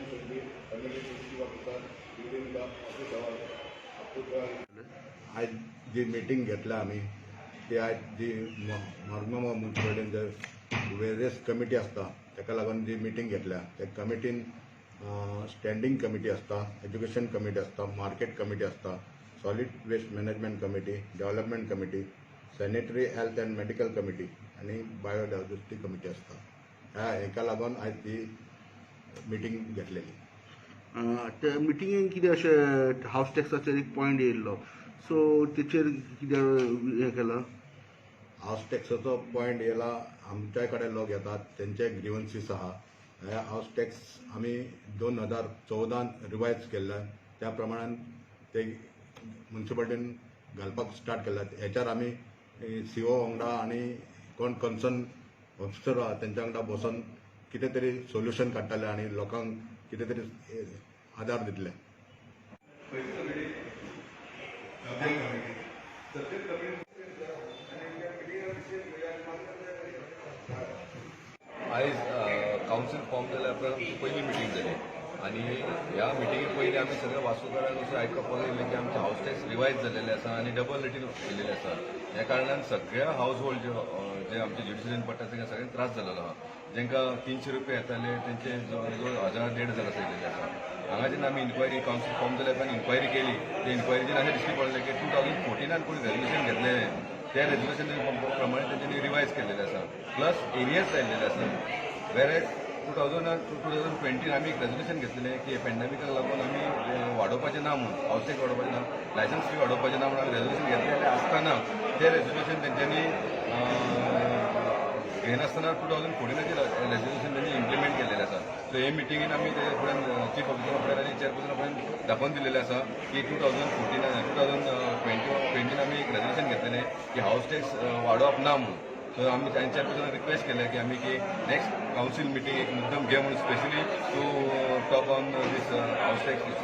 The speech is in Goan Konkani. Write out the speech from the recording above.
should be permitted to chief officer during the office hour up to 12. आयज जी मिटींग घेतल्या आमी ती आयज जी मरमगांव मुन्सिपालिटीन जे वेरियस कमिटी आसता, ताका लागून जी मिटींग घेतल्या, त्या कमिटीन स्टँडींग कमिटी आसता, एज्युकेशन कमिटी आसता, मार्केट कमिटी आसता, solid waste management committee, development committee, sanitary, health and medical committee आनी बायोडायवर्सिटी कमिटी आसता. ह्या हेका लागून आयज ती मिटींग घेतलेली. त्या मिटिंगेन कितें अशें हावस टॅक्साचेर एक पॉयंट येयल्लो, सो तेचेर कितें हें केलां? हावस टॅक्साचो पॉयंट येयला. आमच्या कडेन लोक येतात, तेंचे ग्रिवन्सीस आहा. हे हावस टॅक्स आमी 2014न रिवायज केल्ले, त्या प्रमाणान ते मुन्सिपालिटीन घालपाक स्टार्ट केला. हेच्यार आमी सीओ वांगडा आनी कोण कन्सर्न ऑफिसर आहा तेंच्या वांगडा बसोन कितें तरी सोल्युशन काडटले आनी लोकांक कितें तरी आदार दितले. Subject committee, subject committee. आयज कावन्सील फॉर्म जाल्या उपरांत आमची पयली मिटींग जाली आनी ह्या मिटिंगे पयलीं आमी सगळ्या वास्कोकारांक अशें आयकपाक येयलें की आमचे हावस टॅक्स रिवायज जाल्लेले आसा आनी डबल रेटीन केल्लेले आसा. ह्या कारणान सगळ्या हावस होल्ड जे आमचे ज्युडिशरीन पडटा तांकां सगळ्यांक त्रास जाल्लो आहा. जांकां 300 रुपया येताले, तेंचे जवळ जवळ हजार, 1500 अशें येयलेले आसा. हांगा जेन्ना आमी इन्क्वायरी, कावन्सील फॉर्म जाल्या उपरांत इन्क्वायरी केली, ते इन्क्वायरीचेर अशें दिश्टी पडलें की 2014नान कोणी रेजोल्युशन घेतलेलें, त्या रेजोल्युशन प्रमाणे तेंच्यांनी रिवायज केल्लेलें आसा, प्लस एरियर्स आयिल्लेले आसा. वेरेज 2020 आमी एक रेजोल्युशन घेतलेलें की पेंडेमिकाक लागून आमी वाडोवपाचें ना म्हणून, हावस टॅक्स वाडोवपाचें ना, लायसन्स फी वाडोवपाचें ना म्हणून आमी रेजोल्युशन घेतलेलें आसतना तें रेजोल्युशन तेंच्यांनी घेनासतना 2014नाचें रेजोल्युशन तेंणी इम्प्लिमेंट केल्लेलें आसा. सो हे मिटिंगेन आमी तेजे फुड्यान, चीफ ऑफिसरा फुड्यान आनी चेअरपर्सना फुड्यान दाखोवन दिलेलें आसा की 2014, 2020 ट्वेंटीन आमी एक रेजोल्युशन घेतलेलें की हावस टॅक्स वाडोवप ना म्हणून. सो आमी तांच्या चेअरपर्सनाक रिक्वेस्ट केलें की आमी की नेक्स्ट कावन्सील मिटींग एक मुद्दम घे म्हणून, specially to talk on this house tax issue.